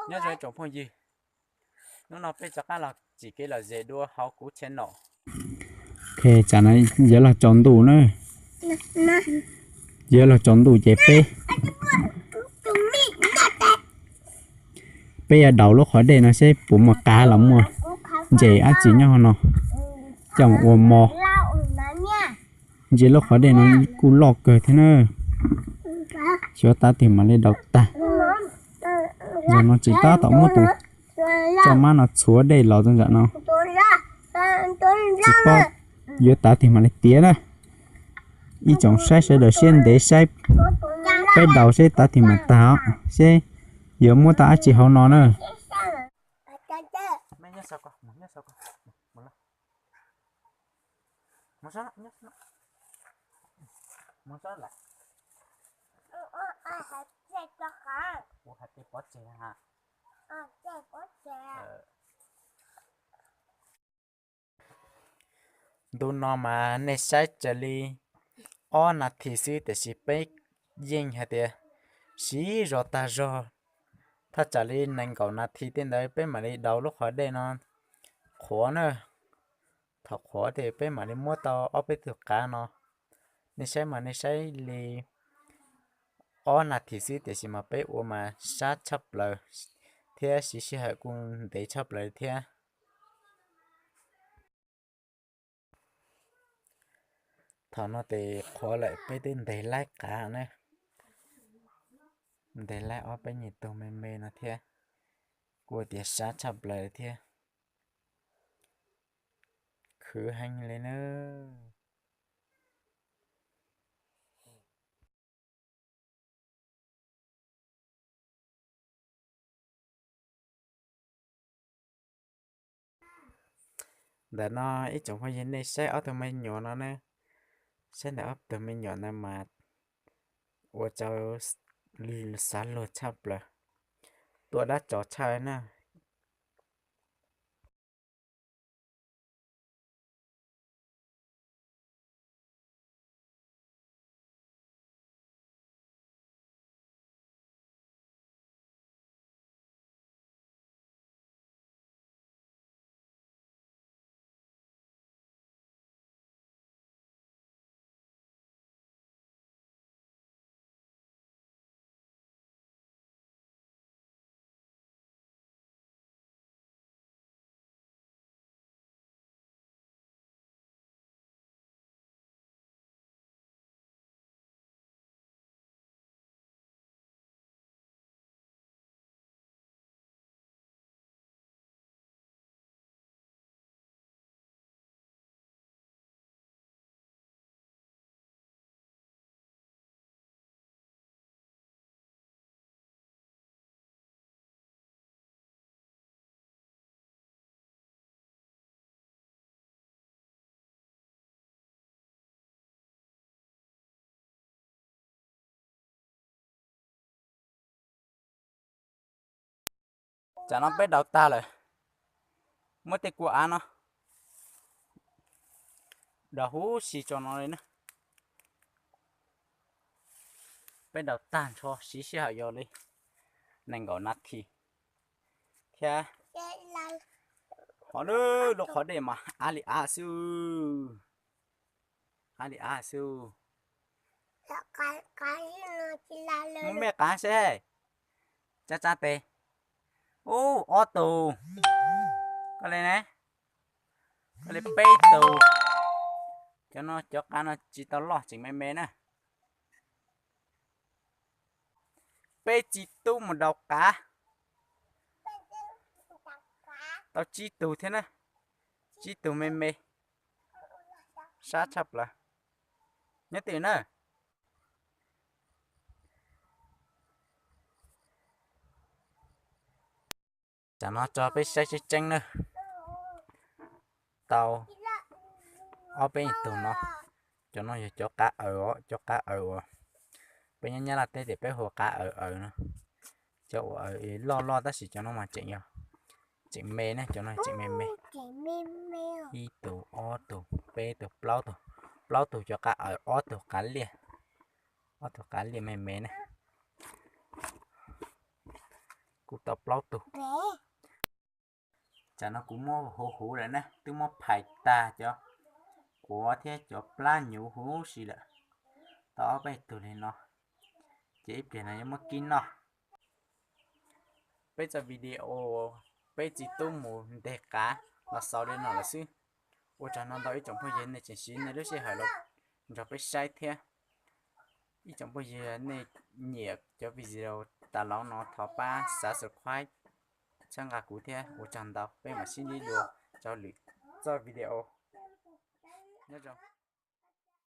Nyob zoo tsoom phooj ywg, hnub no peb rov qab los tsim kev lom zem dua hauv kuv channel. Ok, tsam no yuav los tsaus ntuj na. Yuav los tsaus ntuj ces peb, peb yuav daus lub qhov dej no seb puas muaj qav los muaj ntses dab tsi nyob hauv no coj mus ua mov. Ntsia lub qhov dej no kuj loj kawg thiab na. Xyov tav twg mam li daus tag. Zaum no tseem tab tom muab tus tsho mab no txhuav dej los rau nram no. Tsis paub yuav tav twg mam li tiav na. Ib tsoom saib sawv daws siab ntev saib peb daus seb tav twg mam tag os, seb yuav muab tau dab tsi hauv no na. Ntu no mas nej saib raws li ob nas this xwb tiam sis peb yeej hais tias siv zog tag zog. Thaj tsam li nees nkaum nas this tej ntawd peb mam li daus lub qhov dej no qhuav na. Thaum qhuav ces peb mam li muab tau ob peb tug qav no. Nej saib mas nej saib li ob nas this xwb tiam sis mas peb ua mas sab tshaj plaws thiab siv sij hawm kuj ntev tshaj plaws thiab. Thaum no ces qhuav lawm peb twb nteg laib qav na. Nteg laib ob peb nyuag tug me me no thiab. Kuj tias sab tshaj plaws thiab. Khwv heev li na. Ntawm no ib tsoom phooj ywg nej saib ob tug me nyuam no ne, saib ntawm ob tug me nyuam ntawd mas ua rau xav luag tshaj plaws, tuaj dab tsov tshaj na. Tsam no peb daus tag lawm, muab tej kua av no daus huv si tso no li na. Peb daus tag nrho siv sij hawm yog li nees nkaum nas this thiab. Hov lub qhov dej mas av li av xwb, av li av xwb. Muab mej qav seb, tsa tsa tes. Ub, ob tug, koj li ne, koj li peb tug. Cov no cov qav no tsis tau loj, tseem me me na. Peb txiv tub mus daus qav tau tsib tug thiab na, tsib tug me me, sab tshaj plaws. Nyob twj na. Tsam no tso peb saib tseeb tseeb na. Tau ob peb tug no, cov no yog cov qav aws os, cov qav aws uas peb nyob Nyab Laj teb tias peb hu qav aws aws no. Cov uas loj loj tab sis cov no mas tseem yog, tseem me ne, cov no tseem me me. Ib tug, ob tug, peb tug, plaub tug, plaub tug cov qav aws, ob tug qav liaj, ob tug qav liaj me me ne. kuj tau plaub tug. Tsam no kuv muab huv huv lawm na, twb muab phais tag cov quav thiab cov plab nyuv huv si lawm. Tau ob peb tug li no, ces ib pliag no yuav muab kib noj. Peb txoj video peb txiv tub mus ntes qav los xaus li no lawm xwb. Ua tsaug no ntau ib tsoom phooj ywg nej tseem siv nej lub sij hawm los nrog peb saib thiab. Ib tsoom phooj ywg nej nyiam cov video tas los no thov pab subscribe txhawb nqa kuv thiab. Ua tsaug ntau, peb mam sib ntsib dua rau lwm txoj video. Nyob zoo.